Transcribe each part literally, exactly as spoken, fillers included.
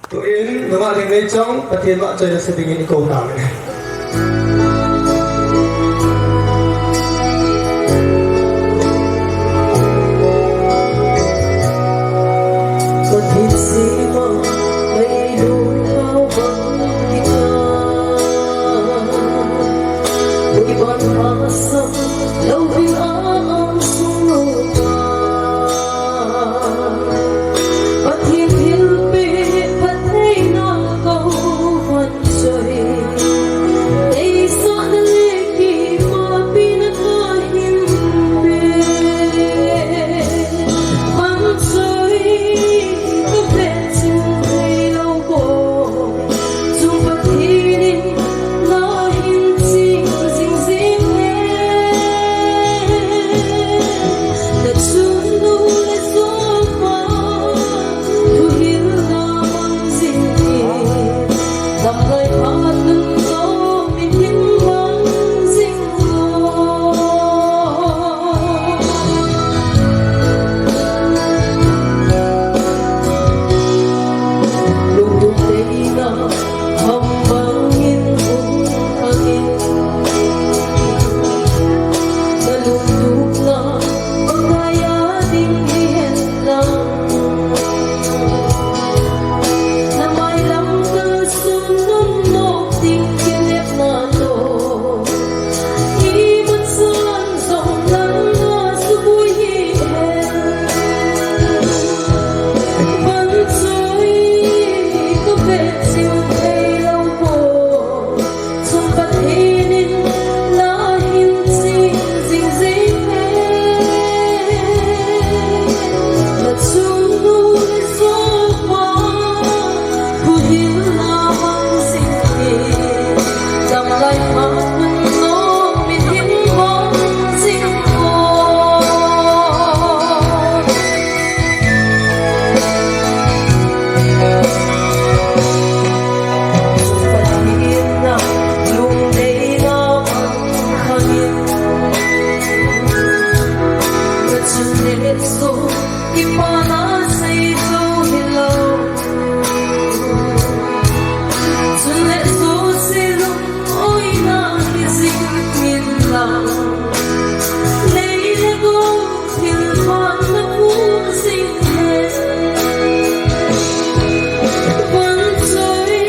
Tuin, nungah ding nei chang, Pathen vahchoina sa dingin i kou tauve. Pathen sima, leilung thao bang kita. Ui ban hasa, lou ding a ang sung lou ta. Pathen thilpeh phattheina kou vang choi. Deisahna le kipapina kahin pe. Vang choi, ka vechim thei lou bou. Chung Pathen in nahin ching jing jing e. Na chunnu le sopa, thuhilna mang jing e. Damlai phat nung toh mitin mang jing e. Lungdum teina, hambang in hung khangin. Na lungdum na, Pakai a ding hihen lang. Na mailam kalson nunnom ding kinepna toh. Imacha jong nangma suboi hihen. Vang choi, ka vechim thei lou bou. Chung Pathen in nahin ching jing jing e. Na chunnu le sopa, thuhilna mang jing e. Damlai phat nung toh mitin mang jing e. Pathen na lungdeina mang khangin. Ka chun le so, kipana sei jou hilou. Chun le so sei lou. Oi, nang hi jing min lang. Nei le gou thil phat na pu jing hen. Vang choi,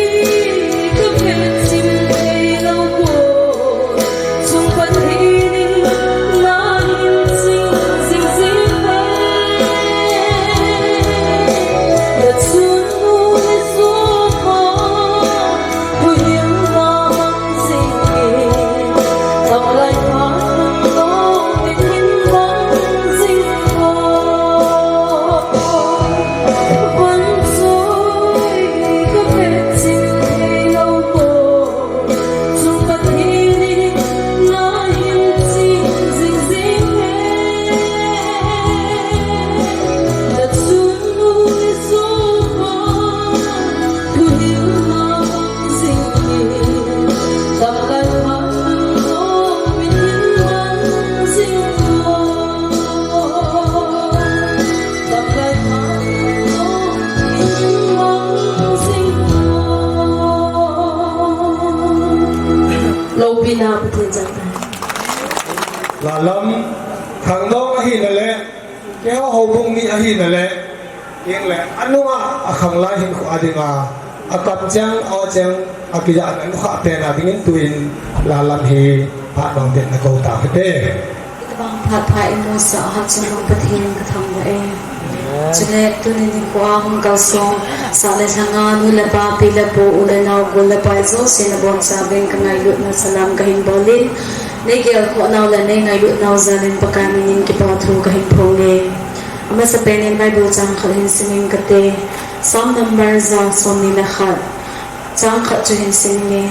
ka vechim thei lou bou. Chung Pathen in nahin ching jing jing hen. Na chunnu le sopa, thuhilna mang jing e. Damlai phat nung toh mitin mang jing e. Vang choi, ka vechim thei lou bou. Chung Pathen in nahin ching jing jing e. Na chunnu le sopa, thuhilna mang jing e. Damlai phat nung toh mitin mang jing e. Damlai phat nung toh mitin mang jing e. Loupina Pathen chang tahen. Lalam, khangdong ahina le, keiho houbung mi ahina le, ingle, anunga, akhanglai hinkho a dinga, akamcheng, aocheng, akijahna nukhah pen a dingin tuin, Lalam hi, phat bang den na kou tauhite. Itobang phat pha imusah a, Hatchungnung Pathen kathangvah e. Chule tunin hinkho a hung kalsong, sah le lhanga, nu le pa, pi le pu, u le nao, gol le pai jouse nabonchauvin kangailutna salam kahin bolin, neigelkhohnau le neingailut nau jalin Pakai minin kipa thu kahin phonge. Amasapen in Bible chang khat hin simin kate, Psalm number ja somni le khat, chang khat chu hin siminge.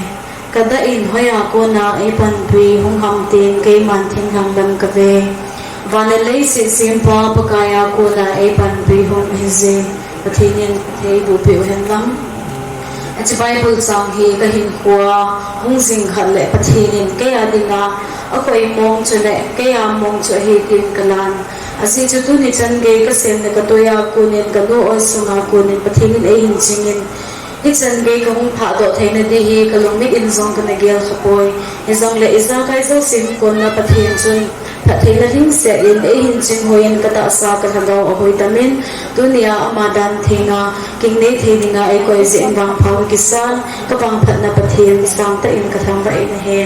Kadah in hoiya kona eipanpi hung ham tin keiman thinglhang dam kave. Van le leiset sempa Pakaiya kona eipanpi hung ahije. Pathen in kathei bohpeh uhen lang. Hiche Bible chang hi kahinkhoa hung jing khat le Pathen in keiya dinga akoi mong chule keiya mong chu ahi tin kalan. Ajeh chu tuni chan gei kasem le katoiya konin kanu oi sunga konin Pathen in eihin chingin Hichan gei kahung phahdoh theina ding hi kalungmit in jong kana gel khapoi. Hijongle ijakai jousen kona Pathen chun phattheina lhingset in eihin chinghoiyin katahsa kalhagao ahoi tamin, tunia ama dan theinga kingnei thei dinga eikoi jeh in vangpha kakisan, kavangphatna Pathen sangtah in kathangvah in ahi.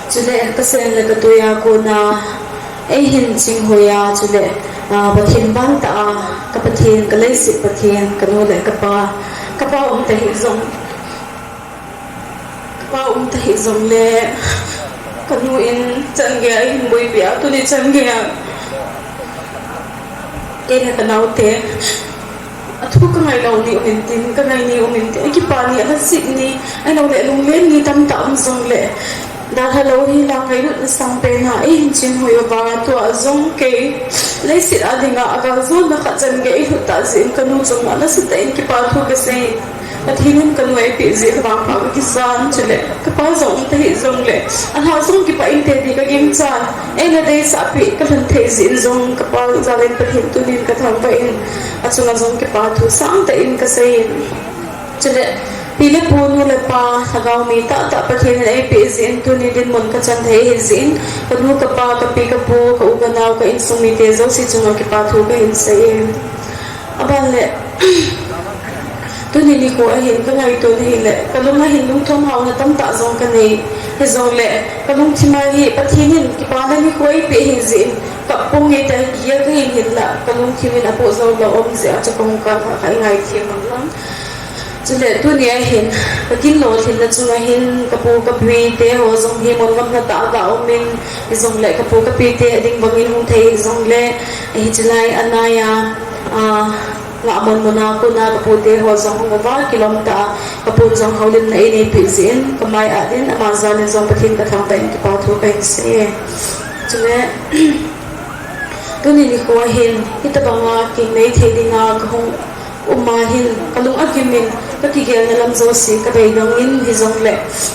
Chule kasen le katuiya kona eihin chinghoiya, chule, ah, Pathen vangtah a, ka Pathen, ka leiset Pathen, kanu le kapa, kapa um tahih jong, kapa um tahih jongle, kanu in chan geiya eihin boipi a, tuni chan geiya kei le kanaote athu kangai lou ni um intin, kangai ni um intin, akipa ni, alhasit ni, ahiloule lunglen ni tamtah um jongle, dalha lou hi la ngailutna sangpen a eihin chinhoi uva, tua jong kei leiset a dinga agal jona khat chan gei eilhut tah jeh in kanu chunga nasatah in kipa thu kasei. Pathen in kanu eipeh jeh kavangpha kakisan, chule kapa jong um tahih jongle, alha jong kipah inte ti kagingchan, eina deisahpeh kalhun thei jeh in jong kapa jal in Pathen tunin kathangvah in, achunga jong kipa thu sangtah in kasei in. Chule, pi le pu, nu le pa, lhagao mi tahtah Pathen in eipeh jeh in tuni dinmun kachan thei ahi jeh in, kanu kapa, kapi kapu, ka u kanao, ka insung mite jouse chunga kipa thu kahin sei e. Aban le, tuni nikho ahin kangaito na hile, kalung ahin lungthim haona tamtah jong kanei. Hijongle, kalungthim a hi Pathen in kipana nikho eipeh ahi jeh in, kap ponge tia kigel kahin hinla, kalungthim in apoh jou lou um jeh a chu kahung kap kha, ka ngaithem mang lang. Chule tunia hin, kakin lolhinna chunga hin, kapu kapi teho jong hi mun gamla tah a ga um in, hijongle kapu kapite ading bangin hung thei hijongle, hiche lai anaiya, ah, ngahmun muna kona kapute ho jong hung uva, kilom tah a, kapun jong houlimna eineipeh jeh in, kamai a din, ama jal in jong Pathen kathangvah in kipa thu kahin sei e. Chule, tuni nikho ahin, hitobanga kingnei thei dinga kahung um ahin, kalung agim in, kakigelna lam jouse kabeidong in, hijongle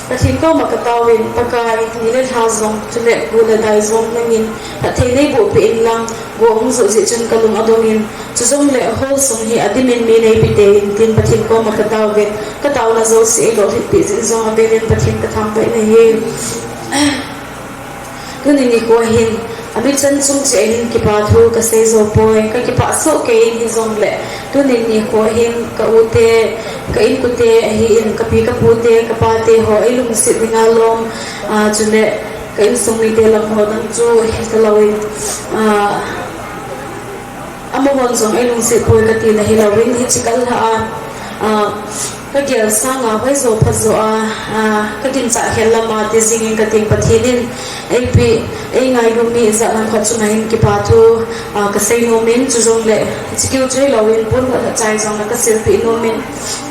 Pathen koma kataovin, Pakai, ni le lha jong, chule gu le dai jong nangin phatthei neiboh peh inlang, gu ahung joh jeh chun kalung adong in, chujongle hall sung hi adimin mi neipe tei intin Pathen koma kataovin, kataona jouse eilolhinpeh jeh in jong avel in Pathen kathangvah in ahi. Tuni nikho ahin, amichan chung cheh ahin kipa thu kasei jou poi, kakipah soh kei in hijongle, tuni nikho ahin ka ute, ka inkote ahin, kapi kapute, kapate ho eilungset dinga lom, ah, chule ka insung mite lam ho dang chu hita louvin, ah, amahon jong eilungset poi kati na hilouvin, hiche kal lha a, ah, kagel sanga hoijo phajo a, ah, kaginchat khel lama ti jing in kating, Pathen in eipeh, eingailu mi ijat ham khat chunga hin kipa thu, ah, kasei nom in, chujongle hiche keu chu hilouvin pon khat chai jong la kasilpeh nom in,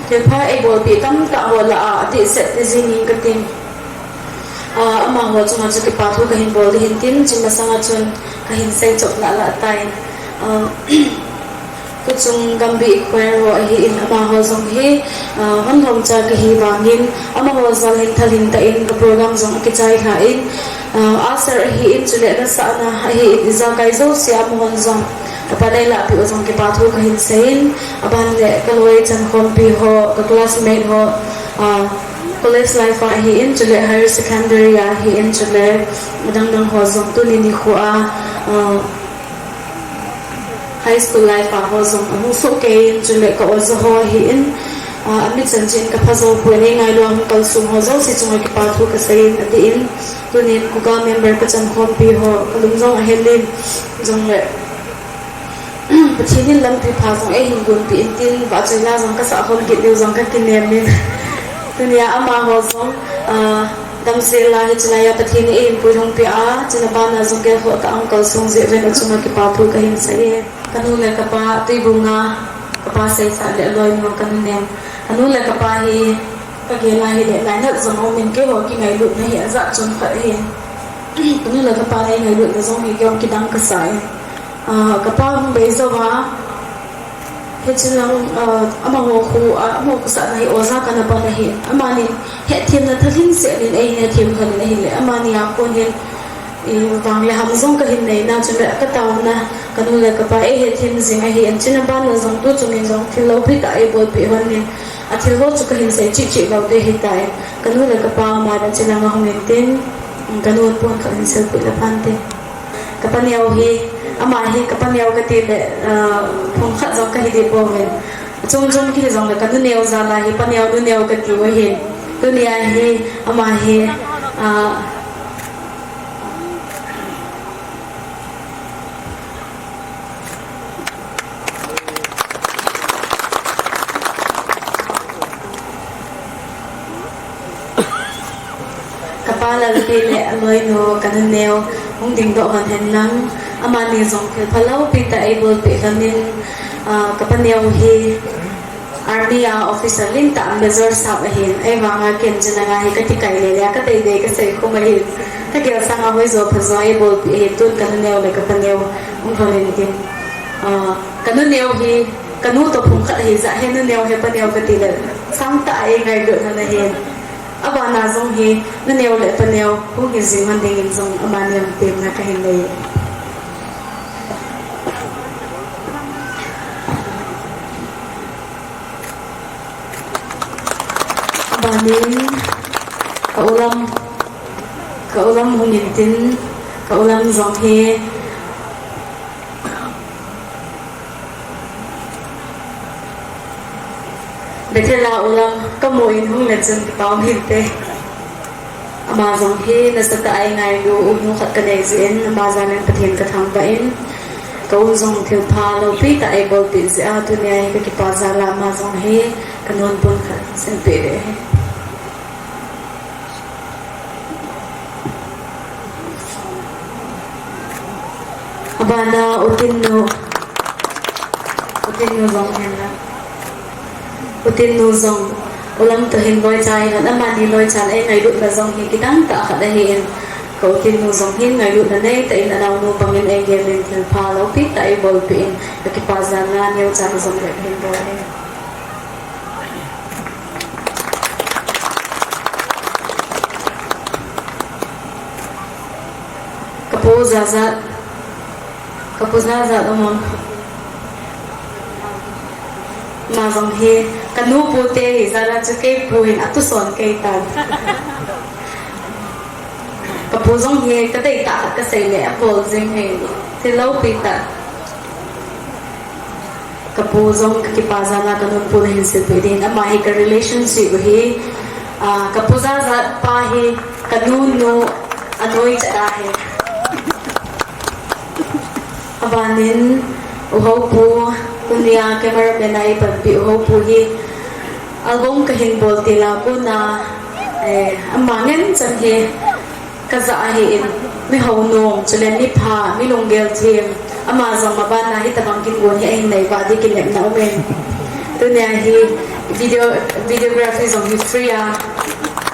thilpha eibolpeh tamtah ho lah a, adehset ti jing in kating. Ah, amaho chunga chu kipa thu kahin bol ding ahin tin, chun masanga chun kahin sei chopna lah tai. Ah, Tuchung Gambih Choir ho ahin, amaho jong hi, ah, honlhomcha kahi vangin, amaho jal hin thalheng tah in ka program jong akichai lha in, ah, usher ahin, chule nasahna ahin, ijakai jouse amahon jong apan eilahpeh u jong kipa thu kahin sei in, aban le kaloi chankhompi ho, ka classmate ho, ah, college life a ahin, chule higher secondary a ahin, chule adang dang ho jong tuni nikho a, ah, high school life a ho jong ahung soh kei in, chule ka oja ho ahin, ah, amichan cheh in kapha jou poi, neingailu a hung kalsong ho jouse chunga kipa thu kasei in, atin, tunin KUKA member kachankhompi ho, kalung jong ahel in, jongle Pathen in lampi pha jong eihin gonpeh in tin, vahchoina jong kasah khom kit diu jong kakinem in. Tunia amaho jong, ah, damsel a hiche laiya Pathen in eihin puilhung peh a, chuna bana jong gelkhoh tah a hung kalsong jeh uvin achunga kipa thu kahin sei e. Kanu le kapa, Tuibung a kapa Seisah le aloinu kanu nem. Kanu le kapa hi kagel a hile ngainat jong aumin, keiho kingailutna hi ajat chom khat ahin. Kanu le kapa nei ngailutna jong hi keihon kidang kasa e. Ah, kapa hung bei jouva, hiche lang, ah, amaho khu, ah, amaho khosahna hi oja kana pan ahin. Amanin hetthemna thalheng seh in eihin hethem lhon in ahile, amani a kon hin, i, vang le ham jong kahin neina, chule kataona, kanu le kapa eihethem jing ahin, chuna bana jong tuchung in jong thil loupitah eibolpeh lhon in, Athil ho chu kahin sei cheh cheh lou ding ahitai. Kanu le kapa ama dan chilanga hung intin, kanu pon khat hin selfie la phante. Kapa neo hi, ama hi kapa neo kati le, ah, phung khat jong kahi deh pouvin. Chom chom kihi jongle kanu neo jal a hi pa neo nu neo kati u ahin. Tunia hi, ama hi, ah, Kapa Lalpi le aloinu kanu neo hung dingdoh hon hen lang, amani jong thil phalou pi tah eibolpeh lhonin, ah, kapa neo hi Army a officer lentah Major sap ahin, ahivanga ken chilanga hi kati kai le le, katei dei kasei khum ahin, kagel sanga hoijo phajo eibolpeh ahin, tun kanu neo le kapa neo hung lhon intin. Ah, kanu neo hi, kanu toh phung khat ahi jeh hin nu neo hi pa neo kati le, sangtah a eingailut lhon ahin. Abana jong hi, nu neo le pa neo hung hi jing lhon dingin jong amani jong temna kahin nei. Abanin, ka u Lam, ka u Lam hung intin, ka u Lam jong hi, Bethel a u Lam kamu in hung le chun kipa um hinte. Ama jong hi nasatah a eingailu u nu khat kanei jeh in, ama jal in Pathen kathangvah in, ka u jong thilpha loupi tah eibolpeh jeh a, tunia hi kakipa jal a ama jong hi kanun pon khat selfie le hi. Abana u Tinnu, u Tinnu jong hin la. U Tinnu jong, u Lam toh hin loicha ahin, amani loicha le eingailutna jong hi kidang tah khat ahin, ka u Tinnu jong hin ngailutna neitah in anaonu bangin eigelin thilpha loupi tah eibolpeh in, kakipa jal a neocha jong le hin bol in. Kapu Jajat, kapu Jajat um am. Ama jong hi, kanu pu te hi, jala chu kei pu hin atuson kei tan. Kapu jong hi, kadeitah khat kasei le, abol jing hi, thil loupi tah. Kapu jong kakipa jal a kanun pu nahin silpeh ding. Ama hi ka relationship hi, ah, kapu Jajat pa hi kanunu anoi chat ahi. Abanin u Hopu, tunia cameraman a eipanpi u Hopu hi album kahin bol til a kona, eh, ama ngen chan hi kajah ahin, mi hounom, chule mi pha, mi lunggel them, ama jong maban a hitabang kin gon hi ahin nei vah ding kinepna um in. Tunia hi video, videography jong hi free a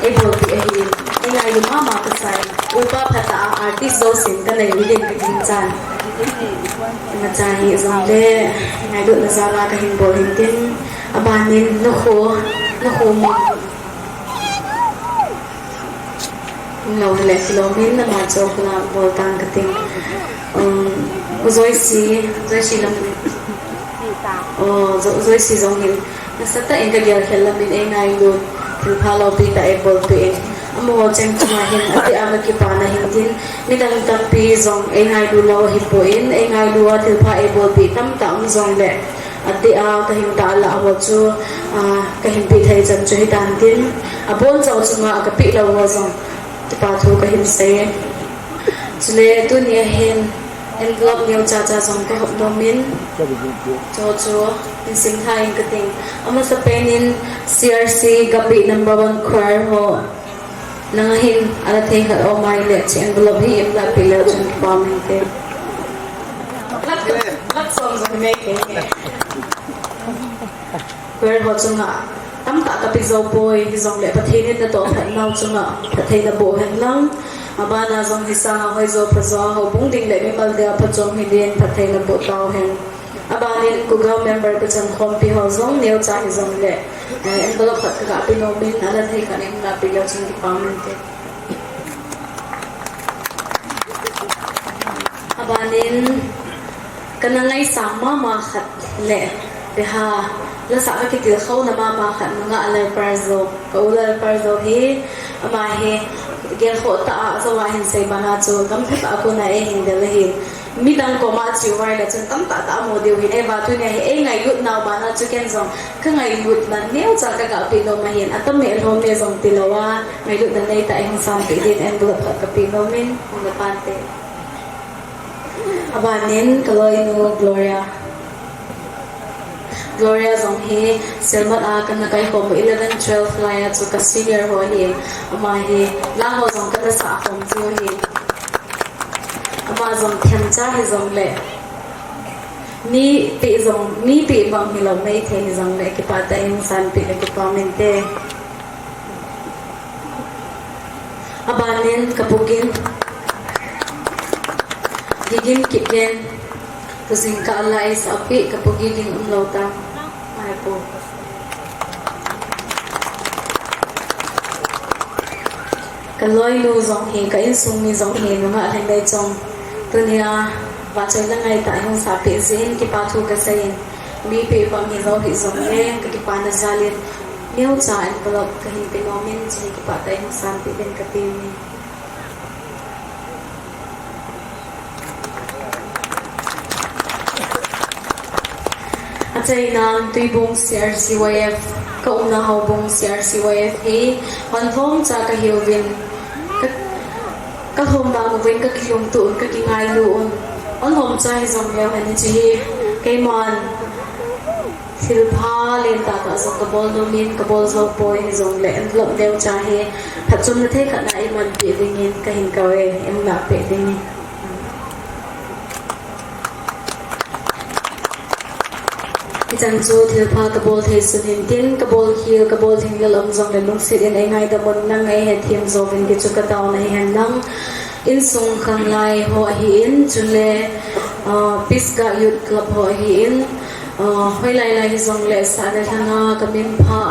eibolpeh ahin, eingailu mama kasai. Upa phatah a artist jousen kanei uvin kaginchan. Imacha hijongle, ngailutna jal a kahin bol hintin, abanin nakho, nakho mo. Lo le, lo min na ma cho kula bol tang kating. Um, u Joyce, Joyce Lam. Oh, Jo-, Joyce jong hin. Nasatah in kagel khel lam in eingailut. Thilpha loupi tah eibolpeh in. Amaho cheng chunga hin, adeh a kakipana hintin. Midang tampi jong eingailu lou ahipoi, eingailu a thilpha eibolpeh tamtah um jongle. Adeh a kahin tahlah ho chu, ah, kahin peh thei chan chu hitan tin, abonchau chunga kapeh lou ho jong kipa thu kahin sei. Chule tunia hin envelope neocha cha jong kahop nom in, chu chu hin simlha in kating. Amasapen in C R C Gambih number one choir ho. Nang ahin, ala thei khat um ahile, hiche envelope hi eimah a peh leu chun kipa um inte. Lakh, lakh som jong hi mei kei nge. Choir ho chunga, tamtah kapeh jou poi, hijongle Pathen in natoh phat nau chunga, phatthei naboh hen lang. Abana jong hisanga hoijo phajo, houbung ding le mimal dia phachom hiding in phatthei naboh tau hen. Abanin Kugal member kachan khompi ho jong neocha hijongle, eh, envelope khat kaga pe nom in, ala thei khat eimah a peh leu chun kipa um inte. Abanin kana ngaisang mama khat le, Reha, Lasah kakitilkhouna mama khat nungah Lalparzo, ka u Lalparzo hi, ama hi, gelkhoh tah a, ajou a hin sei bana chu, gamthat a kona eihin del ahin. Midang koma chiu vaile chun tamtah tah amu diu hin, eiva tunia hi, eingailut nau bana chu ken jong, kangailutna neocha kagapeh nom ahin, atam e lhom e jong tilou a, ngailutna neitah a eihung sanpeh din envelope khat kapeh nomin, hung le pante. Abanin kaloinu Gloria. Gloria jong hi Sielmat a kana kaikhom u eleven, twelve lai a chu ka senior ho ahi. Ama hi la ho jong kana sah khom chu ahi. Ama jong themcha hijongle, mipeh jong, mipeh bang hilou maithei hijongle, kipah tah in sanpeh le kipah mente. Abanin kapu Gin, Gigin Kipgen, tu jingkah a la eisahpeh kapu Gigin umlou tam. Maipu. Kaloinu jong hi, ka insung mi jong hi, nungah Lhengleichong. Tunia vahchoi la ngaitah a hung sapeh jeh in kipathu kasei in. Mipeh bang hilou hijongle, kakipana jalin. Neocha envelope kahin pe nomin, chuhi kipah tah in hung sanpeh din kati uve. Achaina Tuibung C R C Y F, ka umna Houbung C R C Y F hi, hon lhomcha kahiuvin, ka, kalhom bang uvin, kakilungto un, kakingailu un. Hon lhomcha hijongleu hen hiche hi, keiman thilpha lentah tah jong kabol nomin, kabol jou poi hijongle envelope neocha hi, phatchomna thei khat na eimanpeh dingin kahin kouve, eina peh dingin. Hichan chu thilpha kabol thei sun hintin, kabol khel, kabol lhinglel um jongle lungset in eingaidam un, nang eihethem jouvin ti chu kataona hihen lang. Insung khanglai ho ahin, chule, ah, Pisgah Youth Club ho ahin, ah, hoilai lai hijongle sahna lhanga kaminpha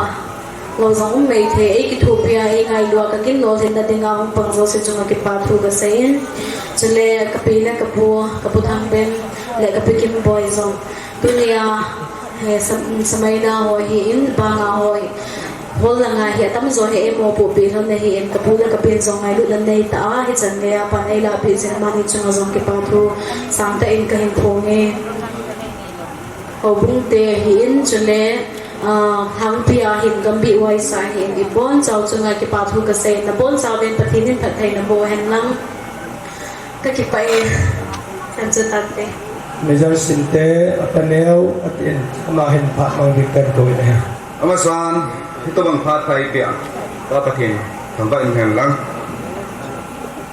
lou jong um maithei, eikithopi a, eingailua, kaginlolhinna dinga hung pang jouse chunga kipathu kasei in. Chule kapi le kapu, kapu Thangben le kapi Kimboi jong. Tunia, he, sam-, samaina ho ahin, banga ho, hol langa hi atamjo hi eimopohpi lhon ahin, kapu le kapin jong ngailutna neitah a, hichan geiya pan eilahpeh jeh in amani chunga jong kipathu sangtah in kahin phonge. Houbung te ahin, chule, ah, Hangpi a hin Gambih Waisa ahin, ibonchau chunga kipathu kasei, nabonchauvin Pathen in phattheina boh hen lang. Kakipah e, chan chu tante. Major Simte, apaneo, atin, ama hin phat mang ding kahin kou in ahi. Amasan, hitobang phat pha eipeh a, Pa Pathen thangvah in hen lang.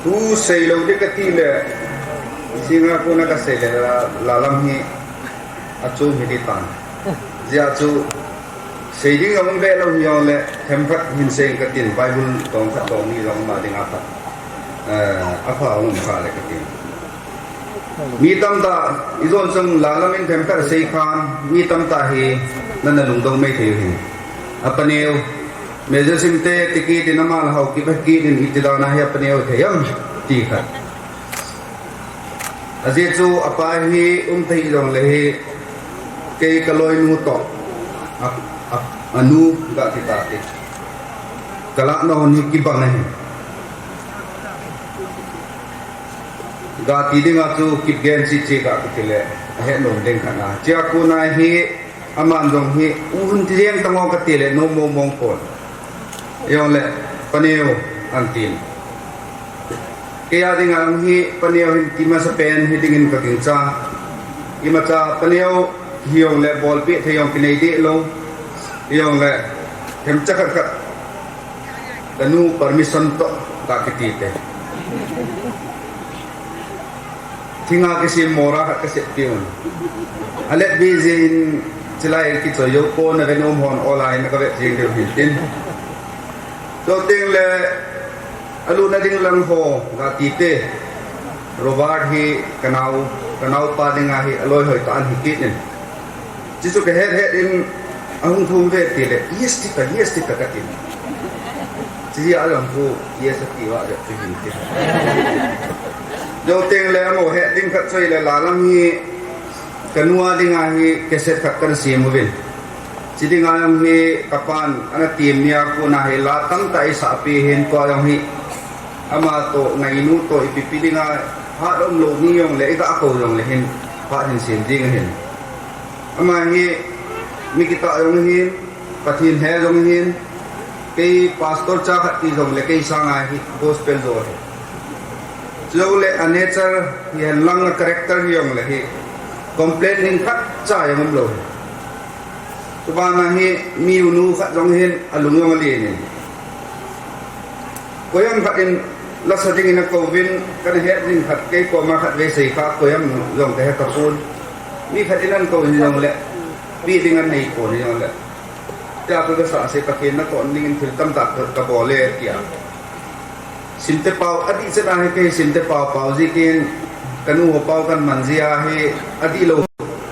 Thu seilou ding kati le, jinga kona kasei le, la, la lam hi, achom hiding tan. Hijeh chun, sei ding aum ve lou hijongle, themkhat hin sei katin, Bible tong khat tong ni jong ama dinga phat. Eh, apha um kha le katin. Mi tamtah, ijon chang la lam in themkhat sei khan, mi tamtah hi, nana lungdong maithei u hin. Apaneo, Major Simte, ti kit in ama la hou kit, kit in iti dan a hi apaneo thei am, ti khat. Ajeh chu apa hi um thei jongle hi kei kaloinu toh a, a, anu ga ti ta ti. Kalahna hon hi kibang ahi. Ga ti dinga chu Kipgen chi chi ga kiti le ahet nom ding khat na. Chia kona hi Aman jong hi, u hin ti jeng tang o kati le, nom mong mong pon. Jongle, paneo, ahin tin. Kei a dinga hi, paneo hin ti masapen hi dingin ka gingcha. Imacha paneo hi jongle, bolpeh thei jong kinei deh lou. Jongle, themcha khat khat. Kanu permission toh ka kiti te. Thinga kisem mora khat kasem peh un. Alet biji in chilai kichoi jou pon, aven um hon olai na kavet jing deu hin tin. Chuteng le alutna ding lang ho ka ti te. Robert hi kanao, kanao pa dinga hi aloi hoi tah ahi kit in. Chuchu ka het het in ahung thum ve ti le, yes ti ta, yes ti ta ka ti. Chuti a lang pu, yes ati va le chu hin ti. Chuteng le amaho het ding khat choi le la lang hi kanu a dinga hi cassette khat kana sem uvin. Chidinga jong hi kapan ana tem nia kona hi la tamtah eisah peh in tua jong hi ama toh ngainu toh ipi pi dinga hat umlou ni jongle iga kou jongle hin phat hin sem ding ahin. Ama hi mi kitah jong ahin, Pathen he jong ahin, kei pastor cha khat ti jongle kei sanga hi gospel jo ahi. Chujongle a nature hihen lang a character hijongle hi complain ding khatcha jong umlou ahi. Chubana hi mi unu khat jong hin alung jong alen in. Koiham khat in lasa dingin akouvin, kana het ding khat kei koma khatvei sei kha koiham jong kahe tapon. Mi khat in ana kou in jongle, peh ding anei pon jongle, tia kasah se, Pathen natoh dingin thil tamtah kabol e tia. Simte pao, adih chet a hi kei simte pao, pao ji kin, kanu ho pao kaman jia hi, adihlou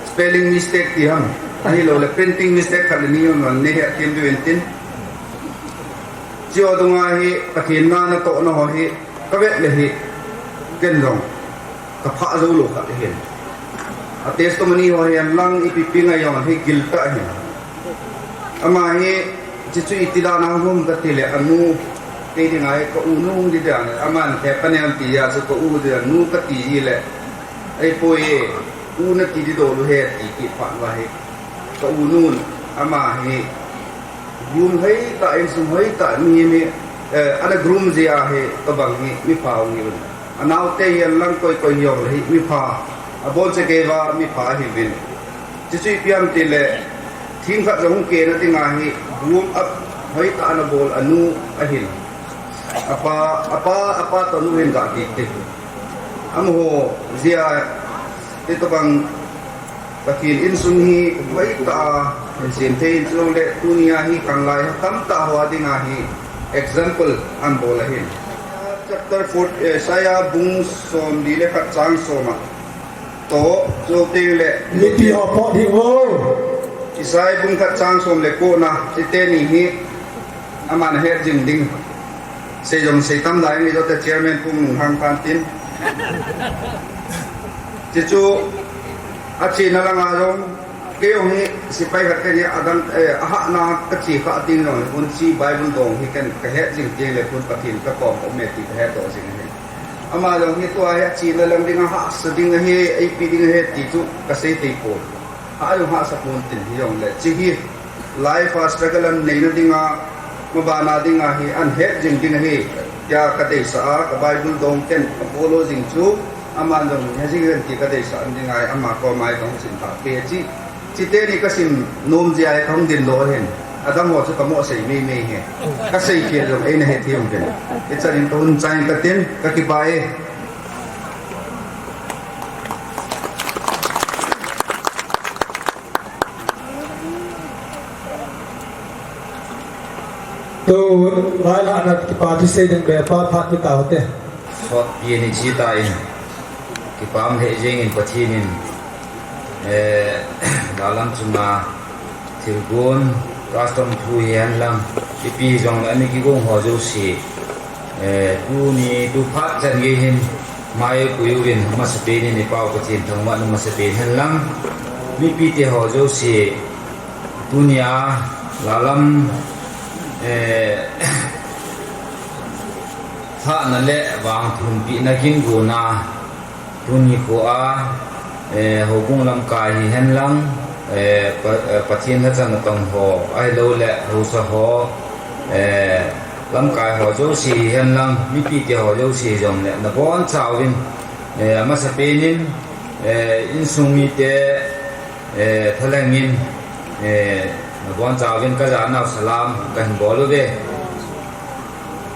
spelling mistake ti ham, ahiloule printing mistake khat le ni jong nei het them diu intin. Chua dunga hi Pathen na natohna ho hi kavet le hi ken jong kaphah joulou khat ahin. A testimony ho hihen lang ipi pi ngai jong hi giltah ahin. Ama hi, chuchu iti dan a hung um katile anu, kei dinga hi ka unu hung di dan, aman he panel ti a chu ka u di anu kati jile, ahipoi e, u nati di dol u he ti kit phat uva hi, ka unun, ama hi groom hoitah, insung hoitah, mihem hi ana groom jia hi tobang hi mipha hung hi un. Anaote hihen lang koi koi hijongle hi mipha, abonchauva mipha ahiuvin. Chuchu ipi ham tile, themkhat jong hung kena dinga hi groom up hoitah ana bol anu ahin. Apa, apa, apa toh anu hin ga kit te. Amaho jia, hitobang Pathen insung hi hoitah a hin sem thei in, chujongle tunia hi khanglai tamtah ho a dinga hi example ana bol ahin. Chapter four, Isaiah bung somli le khat chang som a, toh, chuteng le mipi ho pot hih uvo. Isaiah bung khat chang som le ko na, chiteni hi aman het jing ding. Sei jong sei tam lai, mi jouse chairman pu nung hang tan tin. Chuchu achena langa jong, kei jong hi sepai khat kahi, adang, eh, ahahna kache kha ding jong, hiche Bible dong hi ken kahet jing tengle Pathen kakom a um e ti kahetdoh jing ahi. Ama jong hi tua hi achena lang dinga hahsa ding ahi, ipi ding ahi ti chu kasei thei pon. Hah jong hahsa pon tin hijongle, hiche hi life a struggle ana neina dinga, mabana dinga hi ana het jing ding ahi tia kadeisah a, ka Bible dong ken ka follow jing chu, aman jong hi jing hen ti kadeisah dinga hi, ama koma hi kahung sim thah peh chu. Chiteni kasim nom jia hi kahung dindoh ahin. Adang ho chu kamoh sei meimei hi. Kasei khel jong eina het hi um uvin. Hichan in kahung chai katin, kakipah e. Tun, vailhahna kipa thusei ding be pa phat kit taute. Sotpi ni chi tan, kipah lheh jengin Pathen in, eh, lalam chunga thilgon, custom thu hihen lang, ipi jongle ana kigong ho jouse, eh, tuni, tu phat chan gei hin, maipui uvin, amasapen in iPau Pathen thangvahna masapen hen lang, mipite ho jouse, tunia, lalam, eh, lhahna le vangthumpina kigona, tuni khoa, eh, houbung lamkai hihen lang, eh, Pa-, eh, Pathen lhacha natong ho, ahiloule haosa ho, eh, lamkai ho jouse hihen lang, mipite ho jouse jongle, nabonchauvin, eh, amasapen in, eh, insung mite, eh, thalheng in, eh, nabonchauvin kajanau salam kahin bol uve.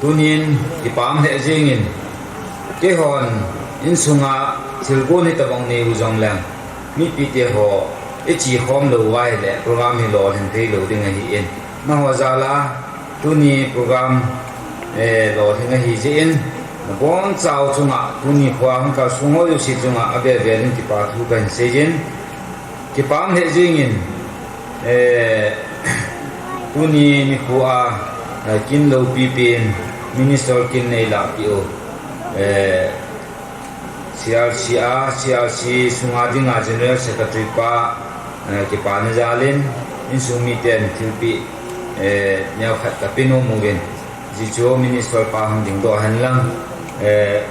Tunin kipah lheh jengin, keihon insunga thilgon hitobang neiu jongleng, mipite ho iche khom lou uva ahile program hi lolhing theilou ding ahin. Nangho jal a tuni program, eh, lolhing ahi jeh in, nabonchau chunga, tuni khoa hung kalsong ho jouse chunga avel vel in kipa thu kahin seijin. Kipah lheh jengin, eh, tuni nikhoa, eh, kin loupi pen, Minister kin neilahpeh u, eh, C R C a, C R C sunga dinga General Secretary pa, eh, kipana jalin, insung miten thilpeh, eh, neokhat kape nom uvin. Ajeh chu minister pa hung dingdoh hen lang, eh,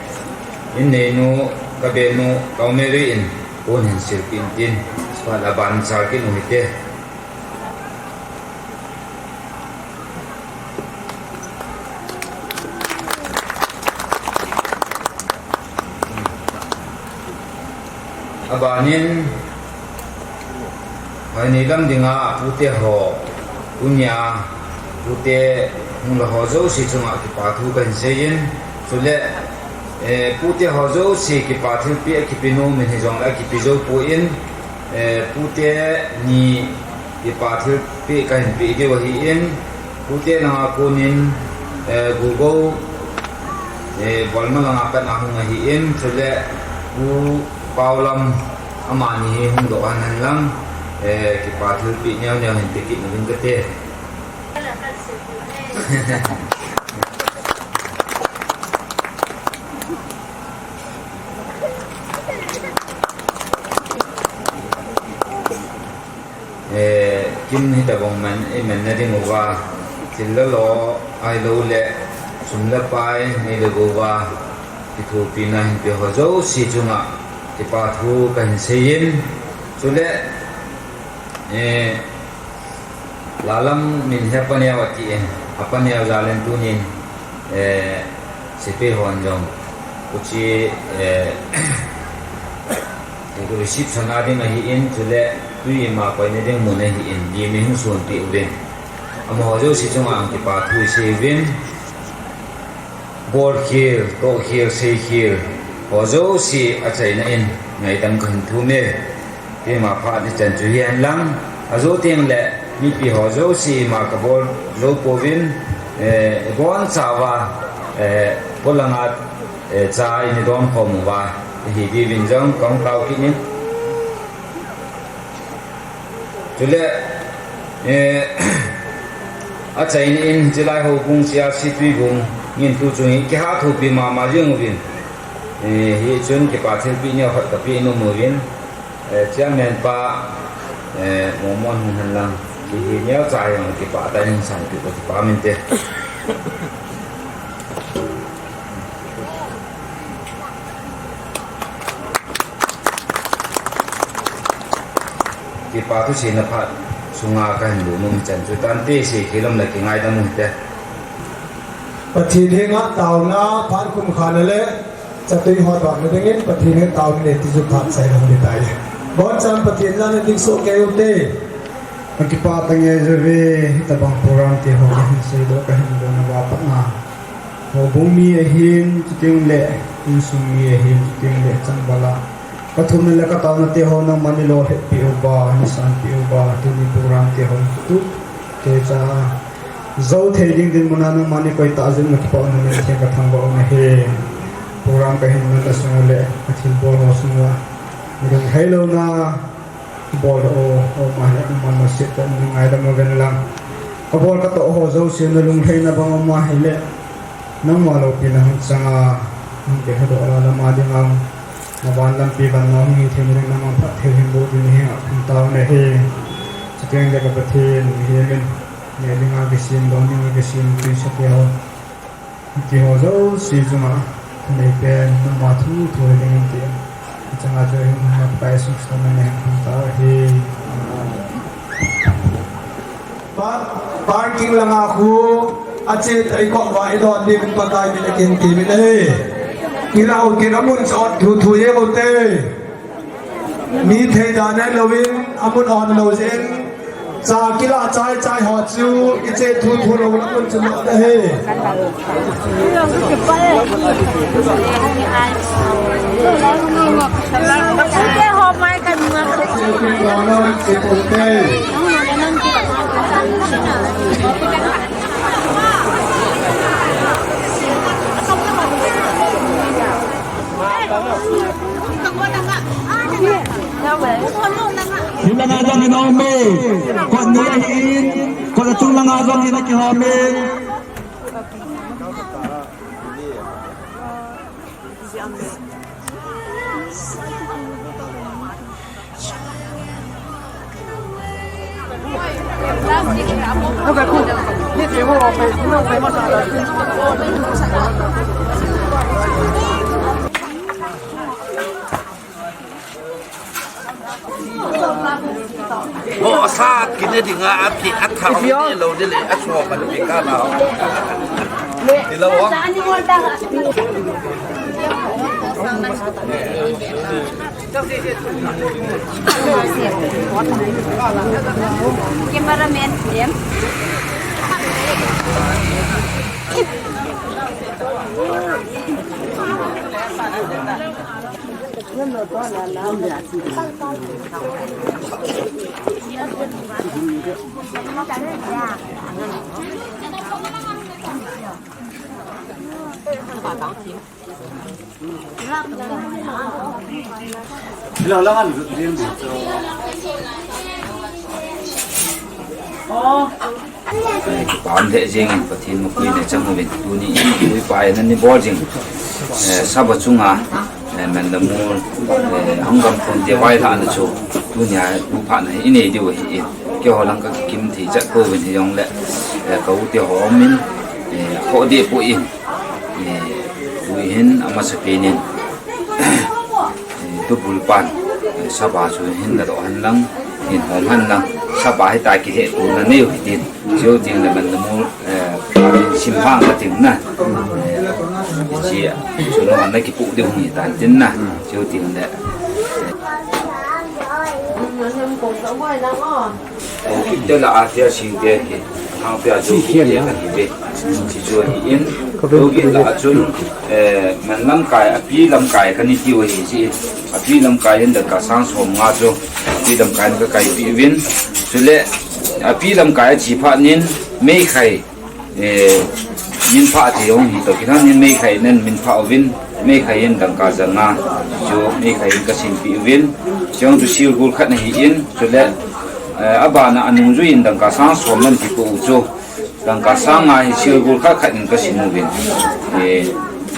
inneinu, kabenu, Kau Mary in, pon hin silpeh in tin, chuphat aban chal kit u hite. Abanin, Hoineilam dinga pute ho, tunia pute hung la ho jouse chunga kipa thu kahin seiyin, chule, eh, pute ho jouse kipa thilpeh akipe nom in hijongle akipe jou poi, eh, pute ni kipa thilpeh kahin peh diu ahin, pute langa konin, eh, Gugo, eh, Bolma langa pat ahung ahin, chule Pu Paulam amani hi hung doh hen lang, eh, kipa thilpeh neo neo hin pe kit uvin kate. Eh, kin hitobang man, eh, manna ding uva, thil lolo, ahilouleh, sum le pai, nei le gou uva, kithopina hin pe ho jouse chunga, kipa thu kahin seiyin, chule, eh, Lalam min hi apaneo atin, apaneo jalin tunin, eh, sepai hon jong, kuchi, eh, receive sana ding ahin, chule tui ima koina ding mun ahin, gimi hung sonpeh uvin. Amaho jouse chunga kipa thu isei uvin. Bolkhel, tohkhel, seikhel, ho jouse achaina in ngaidam kahin thum e. Keima phat nichan chu hihen lang, ajo tengle, mipi ho jouse ima kabol jou pouvin, eh, ibonchauva, eh, polanga, eh, cha ini don khom uva, ihi diuvin jong kahung tao kit in. Chule, eh, achaina in, chulai houbung C R C Tuibung in tuchung hi kiha thopi mama jing uvin. Eh, hichun kipa thilpeh neokhat kape nom uvin. Eh, chairman pa, eh, Momon hung hen lang. Hiche neocha jong kipa tah in sanpeh u kipah inte. Kipa thu seina phat sunga kahin lhung nom chan chu tante, seikhel lam le kingaidam u hite. Pathen henga taona phat khum khana le chatui hotdohna dingin Pathen henga taona nei ti chu phat chai lhung ding tai. Bonchan Pathen jana ding soh kei ute. Kakipah tange jove, hitobang program te ho kahin seidoh, kahin bol nauva pat na. Houbung mi ahin, chuteng le insung mi ahin, chuteng le changval a kathumna le kataona te ho nangman neilolhinpeh uva, neisanpeh uva, tuni program te ho tutu, kei cha jou thei ding dinmun a nangman neikoi tah jeh in kakipah un, nangman theng kathangvah un ahi. Program kahin manna sung u le kathilbol ho sung uva, nilung heilouna bol ho, o ma le nangman nasep tah in nei ngaidam uvin lang. Kabol katoh ho jouse nalungheina bang um ahile, nangma loupina hung chang a, hung kihedoh a, lama dinga, navan lampi vanna hung hi theina ding nangman phatthei hin boh ding nahi, aphung tao nahi. Chuteng le ka Pathen, mihem in, neh dinga kisem, don dinga kisem, tuisa te ho. Hiti ho jouse chunga, thanei pen, nangma thu thu hiding in tin. Hichanga chu hin hung Pakai Jesu Christa min in hung tao ahi. Pa-, parking langa khu, ache tai koma idon ding Pakai min in kin ti min ahi. Kilah u tin amun chot thu thu jeng ute. Mi thei dan nai louvin, amun on lou jeh in, cha kilah chai chai ho chu, iche thu thu lou na mun chu lou na hi. Hila na jong hin um e. Kot ni ahin. Kot achung langa jong hin akihom e. Ho, sa kine dinga a phi a tha ni lo de le a cho pa ni ka na. Ni lo ho. Cameraman, em. Kipah lheh jengin Pathen mapuina chang uvin tuni in puipa in ani bol jing. Eh, saba chunga, eh, Mandamur, eh, hung gam khun te vailhahna chu tunia tu phatna hi inei diu ahi in. Keiho lang ka kikim thei chat pouvin hijongle, eh, ka u te ho um in, eh, ho de pu in. Eh, tui hin amasa penin, eh, tubul pan, eh, saba chu hin ladoh hen lang, hin hom hen lang, saba hita kihe tuna neiu hitin, cheu ting le Mandamur, eh, sim hang ka ting na, eh, chi, chu no na kipu diu hung hitan tin na, cheu ting le, Kit te la a tia sing te hi, hang pia chu kit te ka hi ve. Chi chu ahi in, lo kit la a chun, eh, man lamkai, a pi lamkai ka ni tiu ahi chi. A pi lamkai hin dangka sang som nga chu, a pi lamkai ka kaipi uvin. Chule, a pi lamkai a chi phat nin, meikhai, Eh, min pha ti jong hi to, kithang hin meikhai nen min pha uvin, meikhai in dangka ja nga, chu meikhai in ka sinpi uvin, chujong chu silgul khat na hi in, chule, eh, abana anungjui in dangka sang som nan ti pu u chu, dangka sang nga hi silgul khat khat in ka sin uvin, eh,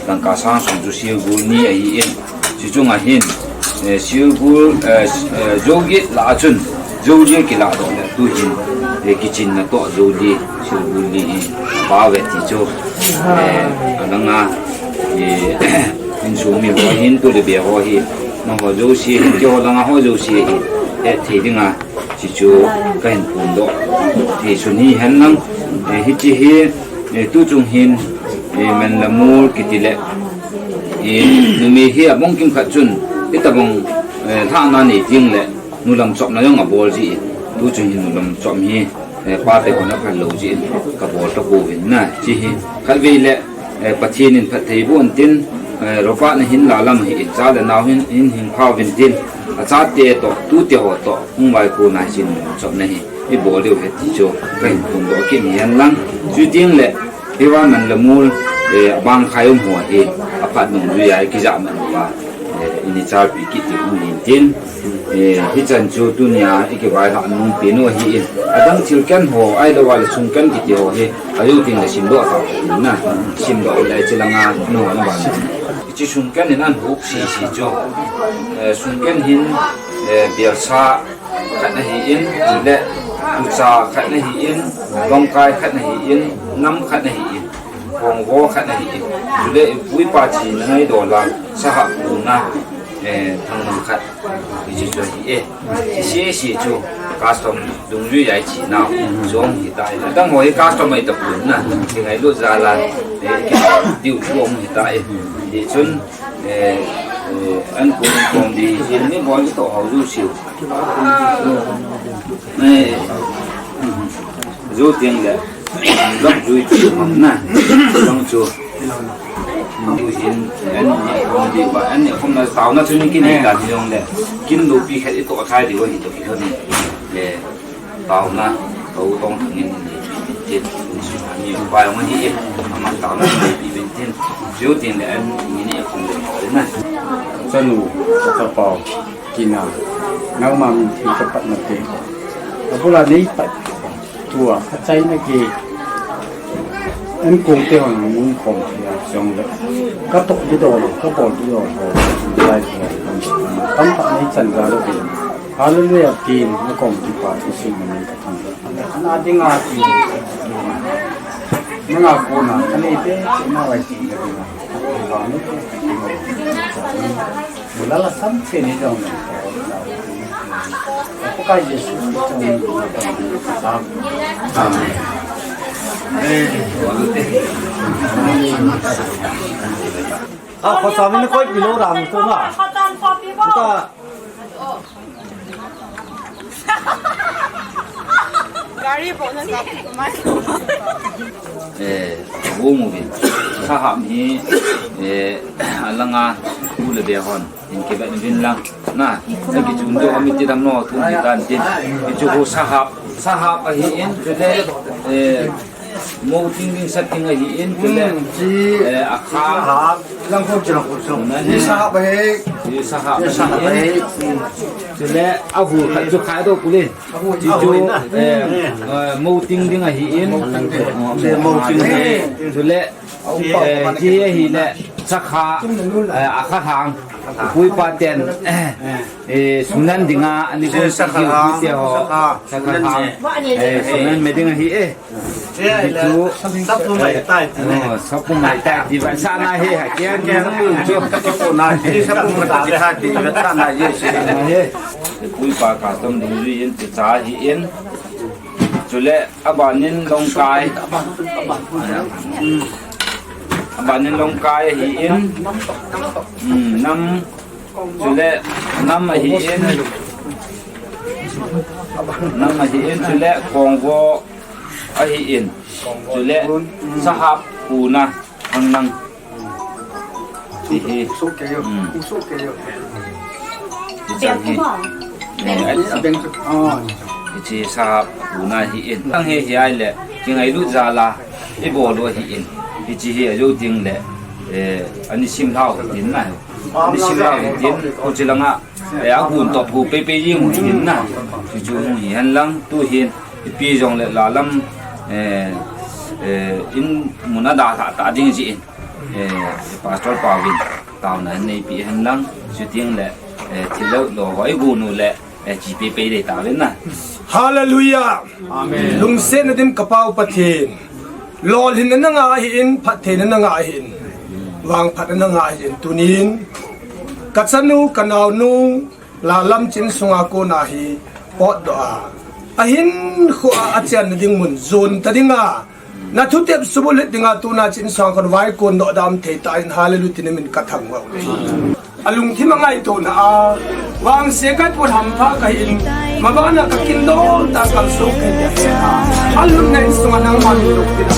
dangka sang som chu silgul ni ahi in, Chuchunga hin, eh, silgul, eh, s-, eh, jougit la a chun, joulil kilah doh le tu hin, eh, kichinna toh joulil, silgul li hi, pa ve ti chu, eh, alanga, eh, insung mi ho hin, tu le be ho hi, na ho jouse hin, keiho langa ho jouse hi, eh, thei dinga, Chi chu ka hin phondoh thei sun hi hen lang, eh, hichi hi, eh, tu chung hin, eh, Mandamur kiti le, eh, numei hi abang kim khat chun, hitabang, eh, lhahna nei ding le, nulam chopna jong abol ji, tu chung hin nulam chop hi, eh, pa te kona phal lou ji, ka bol ta pouvin na, chi hi, khatvei le, Eh, Pathen in phatthei boh in tin, eh, Robert na hin la lam hi in cha le nau hin, hin hing phau vin tin, a chate toh, tute ho toh, hung vaikho nai chin chop na hi, i bol diu ahi ti chu, ka hin phondoh kit hi hen lang, chu ting le, hi vang Mandamur, eh, abang khai um ho hi, aphat nung jui a i kija man uva, eh, i ni chalpi kit ti hung hin tin, Eh, hichan chu tunia i kivailhah nung pen u ahi in. Adang thil ken ho, ahilou le sung ken kiti ho hi, ajo ting le simdoh tau na. Simdoh le chi langa no na ban. Chi sung ken in an huk sisi chu. Eh, sung ken hin, eh, bialsa khat na hi in, le tucha khat na hi in, longkai khat na hi in, nam khat na hi in. Kongvo khat na hi in. Chule i pu i pa china ngaidoh la, sahah puna, eh, thangnam khat. Hichu chu ahi e. Sisi chu custom dungjui a i chi nau. Chu hung hi tai. Adang ho hi custom ahi tapon na. Kingailut jal a, eh, kiti diu chu hung hi tai. Hichun, eh, eh, an kum kom di hin ni bol toh ho ju siu. Eh, ju tiang le. Lok jui ti mang na. Lok chu. Mang jui hin, an ni khom di ba, an ni khom na tau na chu ni kin ni ka ni jong le. Kin lu pi khat i to thai di wa ni to ki thon ni. Le, tau na, tau tong thang ni ni. Ti, ni su ni ba yong ni. Ama tau na ni bi bin tin. Ju tin le an ni ni khom le na. Chanu, chapau, kina. Nau ma min thi ka pat na te. Abula nei pat. Tua, achaina gei. An kong te hon mun khom thia jong le. Ka toh di do lo, ka bol di do lo. Lai ko. Tam ta nei chan ga lo. Hallelujah, tin, na kom ti pa, ti sin na ka thang. Ana dinga ti. Nanga kona, ani te, na wai ti na dinga. Ba ni. Bulala sam se ni jong. Ko ka Jesu Kristo ni. Amen. Ah, ko sa min ko pilo ram to na. Ka Gari bo na sa mai. Eh, bu mu bin. Sahap hi, eh, alanga bu le be hon. In ki ba ni bin lang. Na, sa ki chun do ami ti dam no, tu ni tan tin. Ki chu bu sahap, sahap ahi in, tu le, eh, Mo ting ding sa ting ahi in, tu le, eh, a kha. Lang ko chang ko chang. Ni sa ba he. Ni sa ha. Ni sa ba he. Tu le, a hu khat chu khai do ku le. Ti chu, eh, eh, mo ting ding ahi in. Mo ting ding. Tu le, eh, ti ahi le, sa kha, eh, a kha hang. Pui pa ten, eh, eh, sunan dinga, ani ko sa kha hang. Sa kha hang. Eh, sunan me ding ahi, eh. Chu, sapu mai tai ti ne. Oh, sapu mai tai ti ba sa na he ha kia ni chu. Sapu na ti, sapu mai tai ti ba sa na ye si. Na he. Pui pa ka tom ding ri in ti cha hi in. Chule abanin long kai. Abanin long kai hi in. Hmm, nam. Chule nam ahi in. Nam ahi in, chule kongvo ahi in. Chule sahap kuna hang nang. Ti hi. Usuk ke yo. Hmm. Usuk ke yo. Ti chang hi. Eh, ai. Abeng tu. Oh. Ti sahap kuna hi in. Ang he hi ai le. Ki ngai lu jala. I bo lu hi in. Ti hi ajo ding le. Eh, ani sim lau din na. Ani sim lau din. Ko chi langa. Eh, a hun to phu pe pe jing hin na. Chu chu hin lang tu hin. Ipi jong le la lam, eh, eh, in mun a da tha ta ding ji in. Eh, Pastor Pavin, tao na nei pi hen lang, shooting le, eh, thil lo lo hoi gu nu le, eh, chi pe pe dei ta ven na. Hallelujah. Amen. Lungsetna dim ka pau Pathen. Lolhinna na nga ahi in, phattheina na nga ahi in. Vangphatna na nga ahi in. Tunin, ka chanu, ka naonu, Lalam chin sunga kona hi potdoh a, ahin kho a, achenna ding mun jon ta dinga, na thutep subulhit dinga tuna chin sunga kon vaikon doh dam thei ta in, hallelujah, tina min ka thangvah uve. Alungthim a ngaitona a, vangse ka pon hampha kahi in, mabana ka kin dol ta kal so kahi a. Alhun na in sunga nangma lungthim a.